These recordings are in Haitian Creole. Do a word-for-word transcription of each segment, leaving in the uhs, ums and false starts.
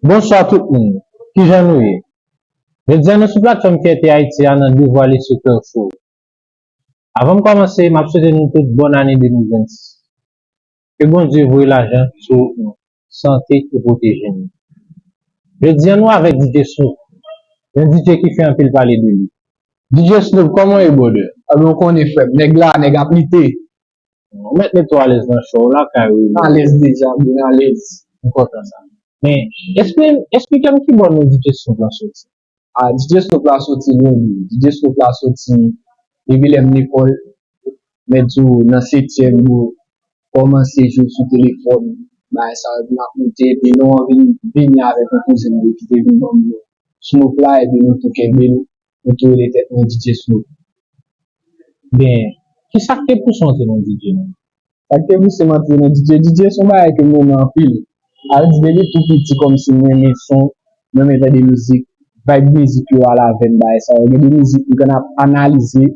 Bonswa tout moun. Kijan nou ye? Jodi a nou sou platfòm Fyète Ayiti a nan Devwa Lespri Klè Show. Avan m kòmanse, m ap swete nou tout bòn ane de mil vennsis. Ke Bondye voye lajan sou wout nou, sante e pwoteje nou. Jodi a nou avèk D J Snoop, yon D J ki fè anpil pale de li. D J Snoop, kòman w ye, brother? Ebyen, ou konnen, frè m, nèg la, nèg ap lite. Ou mèt mete w alèz nan show la, kay ou. Alèz deja, bro, alèz. M kontan sa. Men, esplike, esplike m kibò non D J Snoop lan soti. A, D J Snoop la soti lwen, bro. D J Snoop la soti depi lè m lekòl, mèt di w nan setyèm, bro. Kòmanse jwe sou telefòn, bagay sa yo, epi m ap moute, epi non an vin vini avèk yon kouzen m ki te vin ban m non Snoop la, epi nou tou kenbe l, nou tou rele tèt nou D J Snoop. Ben, kisa k te pouse w antre nan D J nan? Sa k te pouse m antre nan D J, D J se yon bagay ke m renmen anpil. Sa vle di, depi tou piti, kòmsi m renmen son, m renmen tande mizik, vibe mizik yo a la vèn, bagay sa yo. Gen de mizik m konn ap analize,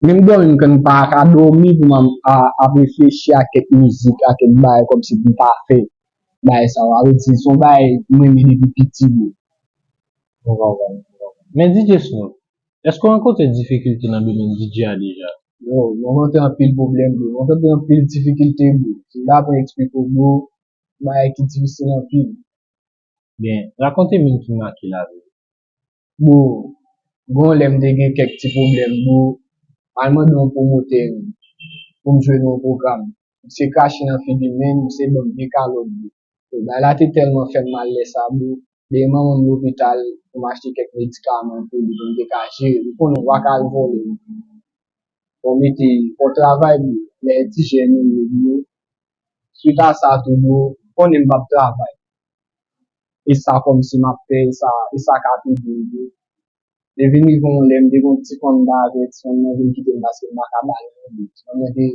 menm dòmi m konn pa ka dòmi pou m a, ap reflechi a kèk mizik, a kèk bagay kòmsi pou m ta fè bagay sa yo. Sa vle di, se yon bagay m renmen depi piti, bro. M konprann, m konprann. Men D J Snoop, èske w rankontre difikilte nan domèn D J a deja? Yo, m rankontre anpil pwoblèm, bro. M rankontre anpil difikilte, bro. Si m ta pran eksplike w, bro, bagay ki difisil anpil. Ben, rakonte m youn ki make lavi w. Bro, gon lè m te gen kèk ti pwoblèm, bro. M al mande yon pwomotè pou m jwe nan yon pwogram. Misye krache nan figi m, men misye ban m vye kalòt, bro. Bro, bagay la te tèlman fè m mal lè sa, bro. Dèyè manman m lopital pou m achte kèk medikaman pou li, pou m te ka jere. Ou konnen, ou pa ka al vòlè. Fò w mete, fò w travay, bro. Lè ti jèn ou ye, bro. Swit a sa tou, bro, konnen m p ap travay. E sa kòmsi m ap fè, e sa, e sa k ap ede m, bro. Te vin rive yon lè, m te gen yon ti kònba avè ti fanm nan, vin kite m paske m pa ka ba l anyen, bro. Ti fanm nan te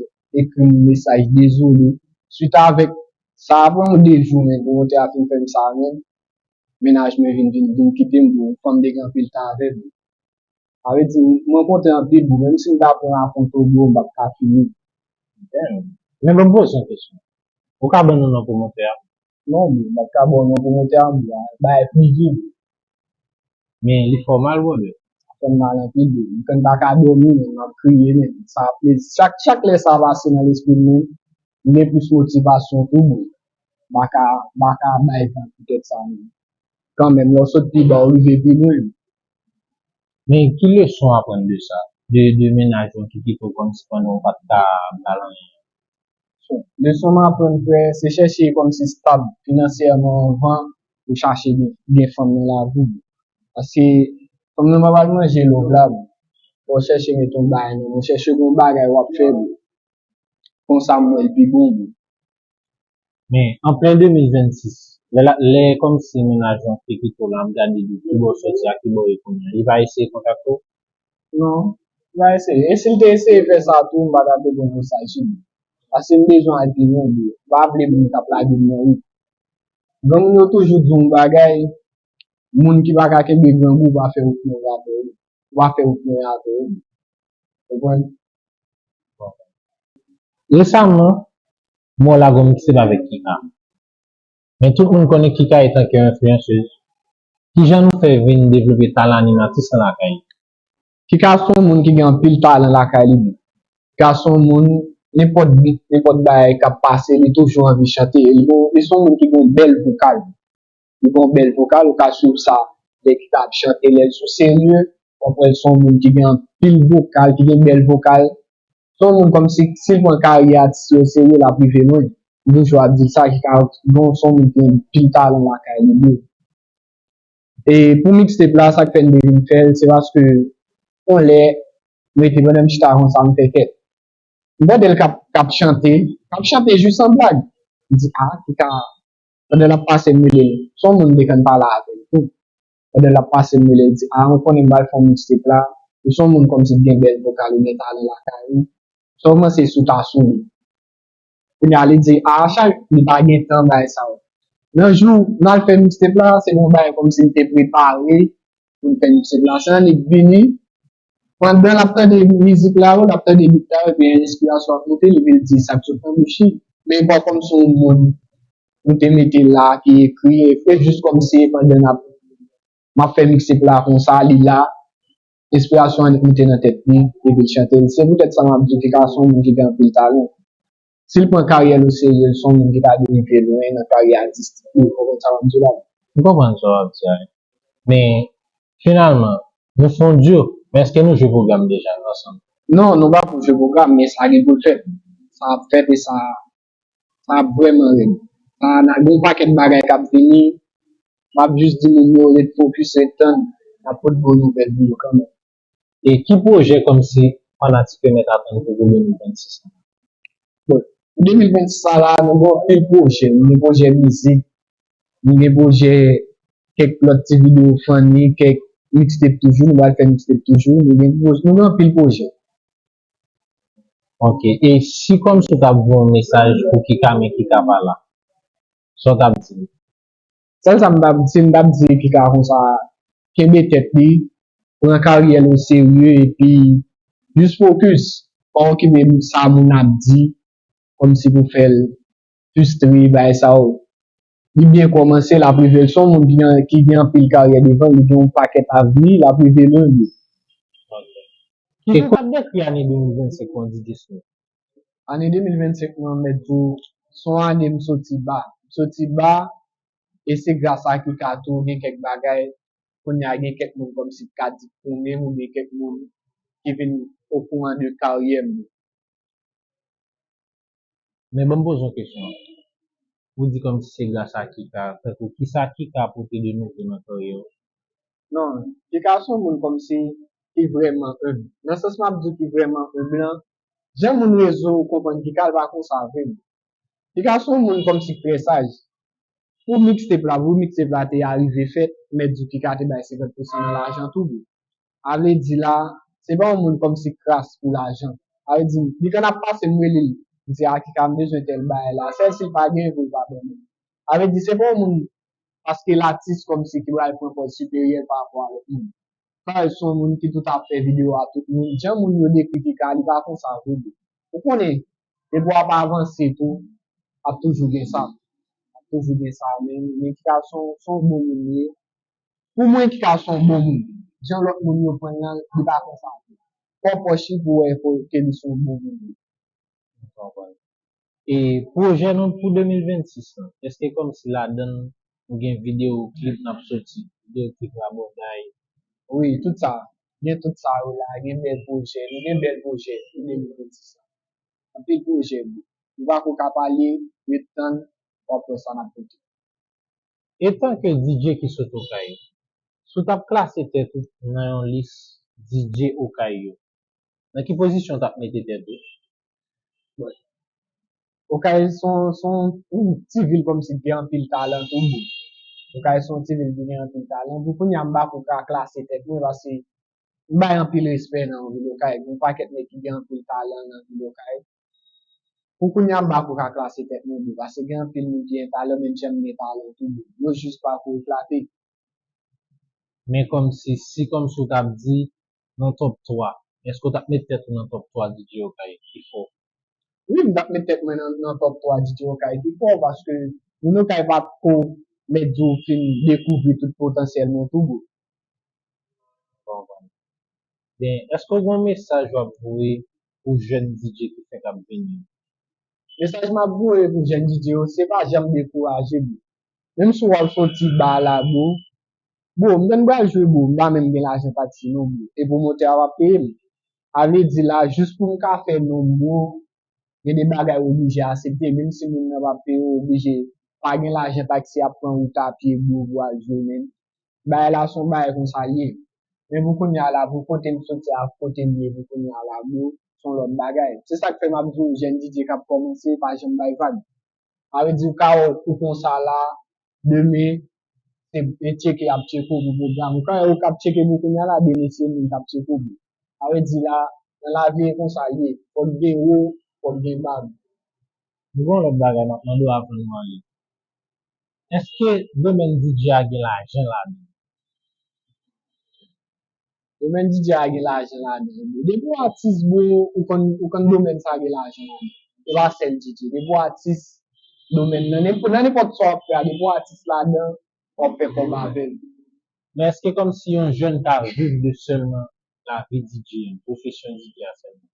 ekri m mesaj dezole. Swit avèk sa, apre yon de jou, men pwomotè a fin fè m sa, men mennaj mwen vin, vin, vin kite m, bro. Yon fanm m te gen anpil tan avè l, bro. Sa vle di, m rankontre anpil, bro. Menm si m ta pran rakonte w, bro, m p ap ka fini. Damn. Men ban m poze w yon kesyon. Ou ka ban nou non pwomotè a? Non, bro, m p ap ka ba w non pwomotè a, bro. Bagay prive, bro. Men li fè w mal, brother? Sa fè m mal anpil, bro. M konn pa ka dòmi, men m ap kriye, men sa plezi. Chak, chak lè sa pase nan lespri m, men m gen plis motivasyon tou, bro. M pa ka, m pa ka bay van pou tèt sa, men kanmenm, lè w sot pi ba, w rive pi lwen. Men ki leson w aprann de sa? De, de mennaj ou ki kite w kòmsi pandan w pa t ka ba l anyen? Leson m aprann, frè, se chèche kòmsi stab finansyèman anvan ou chache gen, gen fanm nan lavi w. Paske fanm nan pa pral manje love la, bro. Fò w chèche met yon bagay nan men w, chèche gen yon bagay w ap fè, bro. Konsa m wè l pi bon, bro. Men, an plen de mil vennsis, lè, lè kòmsi mennaj ou an te kite w la, ap gade de kibò w sòti a kibò w ye kounye a, li pa eseye kontakte w? Non, li pa eseye. E si l te eseye fè sa tou, m pa ta te pran mesaj sou li. Paske m bezwen al pi lwen, bro. M pa vle moun k ap lage m nan wout. Granmoun yo toujou di yon bagay, moun ki pa ka kenbe grangou pa fè wout move avè yo. Pa fè wout move avè yo. Konprann? Resaman, mwen lage yon mixtape avèk Kika. Men tout moun konnen Kika etanke yon enfliyansez. Kijan nou fè vin devlope talan animatris lan lakay li? Kika se yon moun ki gen anpil talan lakay li. Kika se yon moun, nenpòt bit, nenpòt bagay k ap pase, li toujou anvi chante. Li gon, li se yon moun ki gen yon bèl vokal. Li gen yon bèl vokal, ou ka swiv sa lè Kika ap chante, lè l sou serye, w ap wè l se yon moun ki gen anpil vokal, ki gen bèl vokal. Se yon moun kòmsi, si l pran karyè atis li o serye, l ap rive lwen. M toujou ap di l sa, Kika se yon moun ki gen anpil talan lakay li, bro. E pou mixtape la, sa k fè m te vin fè l, se paske yon lè, m rete pandan m chita konsa, m fè kèt. M tande l k ap, k ap chante, k ap chante jis an blag. M di, a, Kika, pandan l ap pase, m rele l. Se yon moun m te konn pale avè l tou. Pandan l ap pase, m rele l, di, a, ou konnen m pral fè yon mixtape la. Ou se yon moun kòmsi ki gen bèl vokal, ou gen talan lakay ou. Sa w panse si w ta sou li? Kounye a, li di, a, chak, li pa gen tan, bagay sa yo. Nan jou, n al fè mixtape la, se yon bagay kòmsi m te prepare pou n fè mixtape la. Se annik vini, pandan l ap tande mizik la yo, l ap tande beat la yo, epi enspirasyon ap moute l, epi l di sa k sot nan bouch li. Men pa kòmsi yon moun nou te mete la, ki ekri, e, e jis kòmsi pandan n ap, m ap fè mixtape la konsa, li la, enspirasyon an moute nan tèt li, epi l chante l. Se poutèt sa m ap di w, Kika se yon moun ki gen anpil talan. Si l pran karyè l oserye, l se yon moun ki ka rive lwen nan karyè atistik li, ou konprann sa m ap di w la? M konprann sa w ap di a. Men, finalman, nou fè yon duo, men èske nou jwe pwogram deja ansanm? Non, nou pa pou jwe pwogram, men sa gen pou l fèt. Sa ap fèt e sa, sa ap vrèman rèd. Sa, n a gen yon pakèt bagay k ap vini. M ap jis di moun yo ret fokis, ret tann. N ap pote bon nouvèl pou yo kanmenm. E ki pwojè kòmsi fanatik yo mèt atann pou, pou de mil vennsis an? Bon, pou de mil vennsis sa la, nou gen anpil pwojè. Nou gen pwojè mizik, nou gen pwojè kèk lòt ti videyo funny, kèk mixtape toujou, nou pral fè mixtape toujou. Nou gen pwoj-, nou gen anpil pwojè. Ok, e si kòmsi w t ap voye yon mesaj pou Kika, men Kika pa la, sa w t ap di l? Sèl sa m t ap di, m t ap di Kika konsa, kenbe tèt li, pran karyè l oserye, epi jis fokis, pa okipe sa moun ap di, kòmsi pou fè l fristre, bagay sa yo. Li byen kòmanse, l ap rive, l se yon moun ki gen, ki gen anpil karyè devan l, li gen yon pakèt avni, l ap rive lwen wi. Kijan w t ap dekri ane de mil vennsenk lan, D J Snoop? Ane de mil vennsenk lan, mèt di w, se yon ane m soti ba. M soti ba, e se gras a Kika tou, gen kèk bagay, kounye a gen kèk moun kòmsi ki ka di konnen m, oubyen kèk moun ki vin okouran de karyè m. Men ban m poze yon kesyon. Ou di kòmsi se gras a Kika, tankou kisa Kika pote de nouvo nan karyè w? Non, Kika se yon moun kòmsi ki vrèman enb. Nan sans m ap di w ki vrèman enb lan, jan moun rezo konprann Kika, l pa konsa vre. Kika se yon moun kòmsi ki trè saj. Pou mixtape la, pou mixtape la te arive fèt, mèt di w Kika te bay senkant pousan nan lajan tou bro. A vle di la, se pa yon moun kòmsi kras pou lajan. A vle di, li konn ap pase m rele l, m di a Kika m bezwen tèl bagay la. Sèl si l pa genyen pou l pa ban mwen. A vle di, se pa yon moun paske l atis kòmsi ki pral pran pòz siperyè pa rapò a lòt moun. Sa se yon moun ki tou ap fè videyo a tout moun. Jan moun yo dekri Kika, li pa konsa vre bro. Ou konnen, depi w ap avanse tou, ap toujou gen sa. Ap toujou gen sa, men, men Kika se yon, se yon bon moun li ye. Pou mwen, Kika se yon bon moun. Jan lòt moun yo pran l lan, li pa konsa vre. Fò pòch li pou wè fò ke li se yon bon moun. M konprann. E pwojè nou pou de mil vennsis lan, èske kòmsi ladan l, nou gen videyo klip n ap soti, videyo klip rabòday? Wi, tout sa. Gen tout sa yo la, gen bèl pwojè. Nou gen bèl pwojè pou de mil vennsis lan. Anpil pwojè, bro. Nou pako ka pale, ret tann, w ap wè sa n ap pote. Etanke D J ki sot Okay, si w t ap klase tèt ou nan yon lis D J Okay yo, nan ki pozisyon w t ap mete tèt ou? Bon. Okay se yon, se yon, yon ti vil kòmsi ki gen anpil talan tou bro. Okay se yon ti vil ki gen anpil talan. Pou kounye a, m pako ka klase tèt mwen paske m bay anpil respè nan vil Okay. Gen yon pakèt nèg ki gen anpil talan nan vil Okay. Pou kounye a, m pako ka klase tèt mwen bro, paske gen anpil moun ki gen talan, menm jan m gen talan tou bro. Yo jis pako eklate. Men kòmsi, si kòmsi w t ap di nan top twa, èske w t ap met tèt ou nan top twa D J Okay ki fò? Wi, m t ap met tèt mwen nan, nan top twa D J Okay ki fò, paske moun Okay pa t ko mèt di w fin dekouvri tout potansyèl mwen tou bro. Konprann. Ben, èske w gen yon mesaj w ap voye pou jèn D J ki fenk ap vini yo? Mesaj m ap voye pou jèn D J yo, se pa janm dekouraje bro. Menm si w ap soti ba la bro, bro, m konn pral jwe bro, m pa menm gen lajan taksi non bro. E pwomotè a p ap peye m. A vle di la, jis pou m ka fè non m bro, gen de bagay w oblije aksepte, menm si moun nan p ap peye w, w oblije pa gen lajan taksi, ap pran wout a pye bro pou al jwe menm. Bagay la se yon bagay konsa l ye. Men pou kounye a la, pou kote m soti ak kote m ye pou kounye a la bro, se yon lòt bagay. Se sa k fè m ap di w, jèn D J k ap kòmanse, pa janm bay vag. Sa vle di w ka wè ou konsa la, demen, se, se tcheke y ap tcheke w pou pwogram. Ou ka wè ou k ap tcheke m kounye a la, demen se moun k ap tcheke w. Sa vle di la, nan lavi e konsa l ye. Fòk gen wo, fòk gen ba. M gen yon lòt bagay m ap mande w avan nou ale. Èske domèn D J a gen lajan ladan l? Domèn D J a gen lajan ladan l bro. Depi w atis bro, ou konn, ou konn domèn sa gen lajan ladan l. E pa sèl D J. Depi w atis, domèn nan. Nenp- Nan nenpòt sa w ap fè a, depi w atis ladan, w ap fè kòb avè l. Men èske kòmsi yon jèn ka viv de sèlman lavi D J a, pwofesyon D J a sèlman?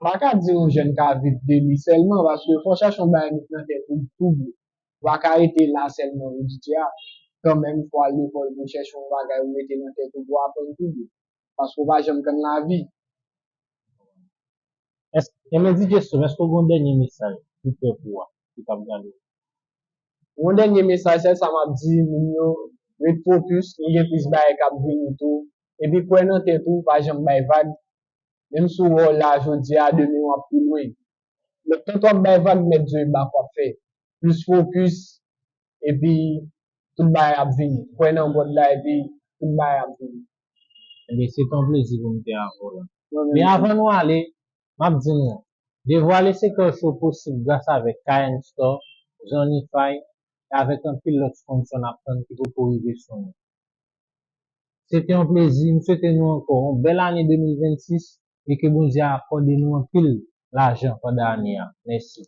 M pa ka di yon jèn ka viv de li sèlman, paske fò w chache yon bagay met nan tèt ou tou bro. Ou pa ka rete la sèlman ou D J a. Kanmenm, fò w al lekòl pou w chèche yon bagay ou mete nan tèt ou pou w aprann tou bro. Paske w pa janm konn lavi. Èske, e men D J Storm, èske w gen yon dènye mesaj pou pèp ou a, ki t ap gade w? Yon dènye mesaj, sèl sa m ap di moun yo, ret fokis, nou gen plis bagay k ap vini tou. Epi kwè nan tèt ou, pa janm bay vag. Menm si w wè w la jodi a, demen w ap pi lwen. Men tank w ap bay vag, mèt di w e bak w ap fè. Plis fokis, epi tout bagay ap vini. Kwè nan God la, epi tout bagay ap vini. Ebyen, se te yon plezi pou m te avè w la. Men avan nou ale, m ap di nou, Devwale Sekrè Show posib gras avèk K N Store, Zonify, e avèk anpil lòt sponsò n ap tann ki poko rive sou nou. Se te yon plezi, m swete nou ankò yon bèl ane de mil vennsis e ke Bondye akòde nou anpil lajan pandan ane a. Mèsi.